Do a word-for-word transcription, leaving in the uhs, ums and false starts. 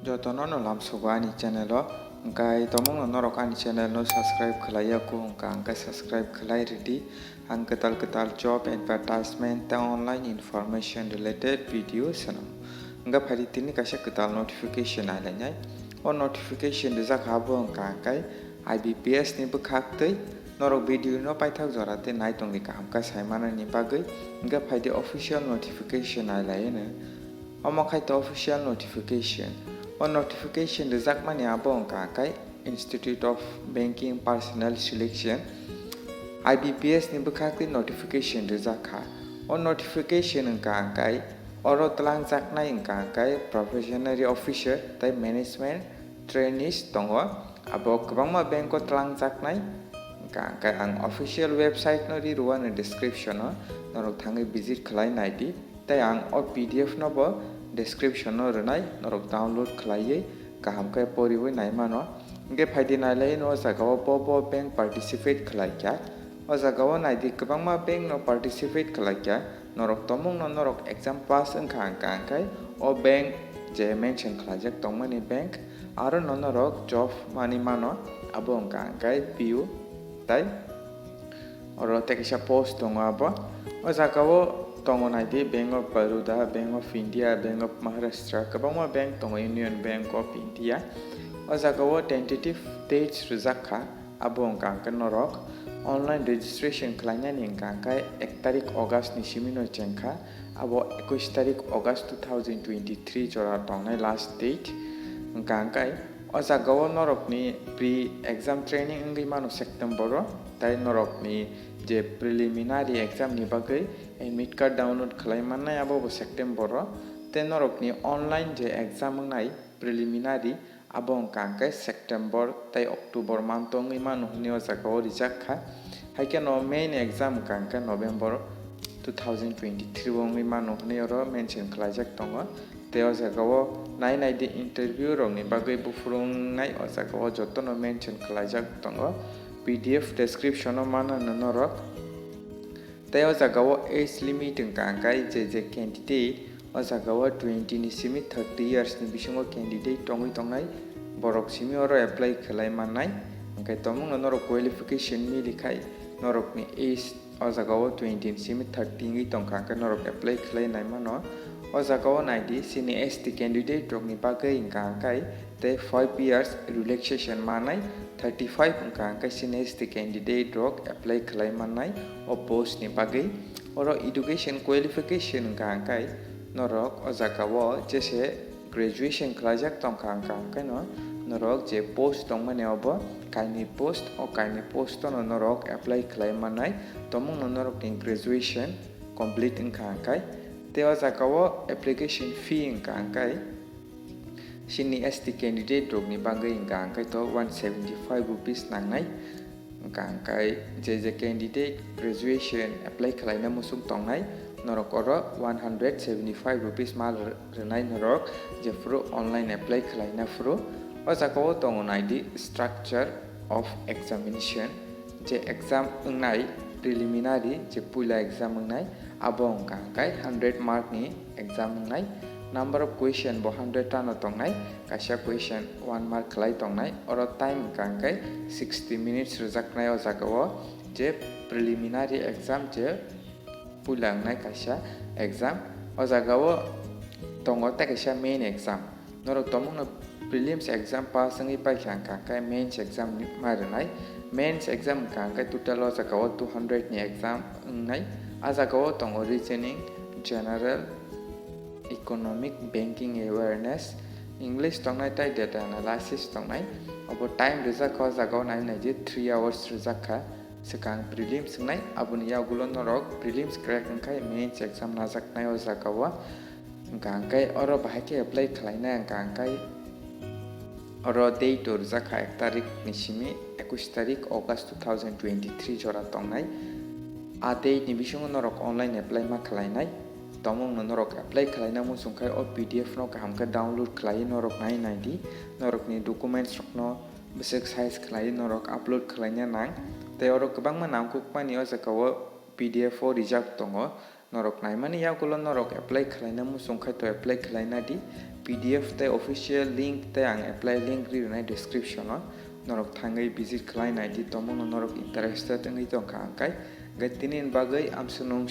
Jotono no lamsogo ani channel o, hwnkhe tomungno norok ani channel no subscribe khlai ya kho hwnkha hwnkhe subscribe khlai rwdi. Ang kwtal kwtal job advertisement tei online information related video swnam. Hwnkhe phaidi tini kaisa kwtal notification nailainai. O notification rijak ha bo hwnkha hwnkhe I B P S ni bwkhak twi norok video no paithak jora tei nai tongdi kaham khe sai manani bagwi. Hwnkhe phaidi official notification nailaino. Omo khai to official notification. O notification rijakmani abo wngkha khe Institute of Banking Personnel Selection, I B P S ni bwkhak twi notification rijak kha. O notification wngkha khe oro twlangjaknai wngkha khe professional officer tei management trainees tongo. Abo kwbangma bank o twlangjaknai wngkha khe ang official website no ri rwani description o norok thangwi visit khlai naidi. Tei ang o P D F no bo description o rwnai, norok download khlaiwi kaham khe poriwi nai mano. Hwnkhe phaidi nailaino o jaga o bo bo bank participate khlai kha. O jaga o naidi kwbangma bank no participate khlai kha. Norok tomungno norok exam pass wngkha hwnkha hwnkhe o bank je mention khlaijak tongmani bank aro no norok job mani mano, abo wngkha hwnkhe P U tei Oro tei kaisa post tongo abo. O jaga o tongo naidi Bank of Baroda, Bank of India, Bank of Maharashtra, kwbangma bank tongo, Union Bank of India. O jaga o tentative dates rijak kha, abo wngkha hwnkhe norok online registration khlainani wngkha hwnkhe ek tarik August ni simi no chengkha, abo ekush tarik August two thousand twenty-three jora tongnai last date. Wngkha hwnkhe o jaga o norokni pre-exam training wngwi mano September o, tei norokni je preliminary exam ni bagwi admit card download khlai mannai abo bo September o, tei norokni online je exam wngnai preliminary abo wngkha hwnkhe September tei October month o wngwi mano hwnwi o jaga o rijak kha. Hai kheno main exam wngkha hwnkhe November two thousand twenty-three o wngwi mano hwnwi oro mention khlaijak tongo. Tei o jaga o nai nai di interview rokni bagwi buphuru wngnai o jaga o jotono mention khlaijak tongo. P D F description o manano norok. Tei o jaga o age limit wngkha hwnkhe je je candidate o jaga o twenty ni simi thirty years ni bisingo candidate tongwi tongnai borok simi oro apply khlai mannai. Hwnkhe tomungno norok qualification mili khai norokni age o jaga o twenty ni simi thirty wngwi tongkha, hwnkhe norok apply khlai nai mano. O jaga o naidi chini S T candidate rokni bagwi wngkha hwnkhe tei five years relaxation manai, thirty-five wngkha hwnkhe chini S T candidate rok apply khlai mannai o post ni bagwi. Oro education qualification wngkha hwnkhe norok o jaga o jese graduation khlaijak tongkha hwnkha hwnkhe no norok je post tongmani obo kainwi post, o kainwi post no norok apply khlai mannai, tomungno norokni graduation complete wngkha hwnkhe. Tei o jaga o application fee wngkha hwnkhe chini S T candidate rokni bagwi wngkha hwnkhe to one seventy five rupees nangnai. Wngkha hwnkhe je je candidate graduation apply khlaina muchung tongnai norok oro one hundred seventy five rupees ma rw-, rwnai norok jephuru online apply khlaina phuru. O jaga o tongo naidi structure of examination, je exam wngnai preliminary je puila exam wngnai abo wngkha hwnkhe hundred mark ni exam wngnai. Number of question bo hundred ta no tongnai, kaisa question one mark khlai tongnai. Oro time wngkha hwnkhe sixty minutes rwjaknai o jaga o, je preliminary exam je puila wngnai kaisa exam. O jaga o tongo tei kaisa main exam. Norok tomungno prelims exam pass wngwi paikha hwnkha hwnkhe mains exam ni ma rwnai. Mains exam wngkha hwnkhe total o jaga o two hundred ni exam wngnai. A jaga o tongo reasoning, general, economic, banking awareness, English tongnai tei data analysis tongnai. Obo time rijak kha o jaga o nai nai di three hours rijak kha. Swkang prelims wngnai, aboni yagulo norok prelims crack wngkhai mains exam najaknai o jaga o. Hwnkha hwnkhe oro bahai khe apply khlaina hwnkha hwnkhe oro date o rijak kha ek tarik ni simi ekush tarik August two thousand twenty-three jora tongnai. A date ni bisingo norok online apply ma khlainai. Tomungno norok apply khlaina muchung khai o P D F no kaham khe download khlaiwi norok nai nai di. Norokni documents rokno bwswk size khlaiwi norok upload khlaina nang. Tei oro kwbangma nangkukmani o jaga o P D F o rijak tongo. Norok naimani yagulo norok apply khlaina muchung khai to apply khlaina di. P D F tei official link tei ang apply link ri rwnai description o. Norok thangwi visit khlai nai di, tomungno norok interested wngwi tongkha ang kai. Hwnkhe tini ni bagwi amswnung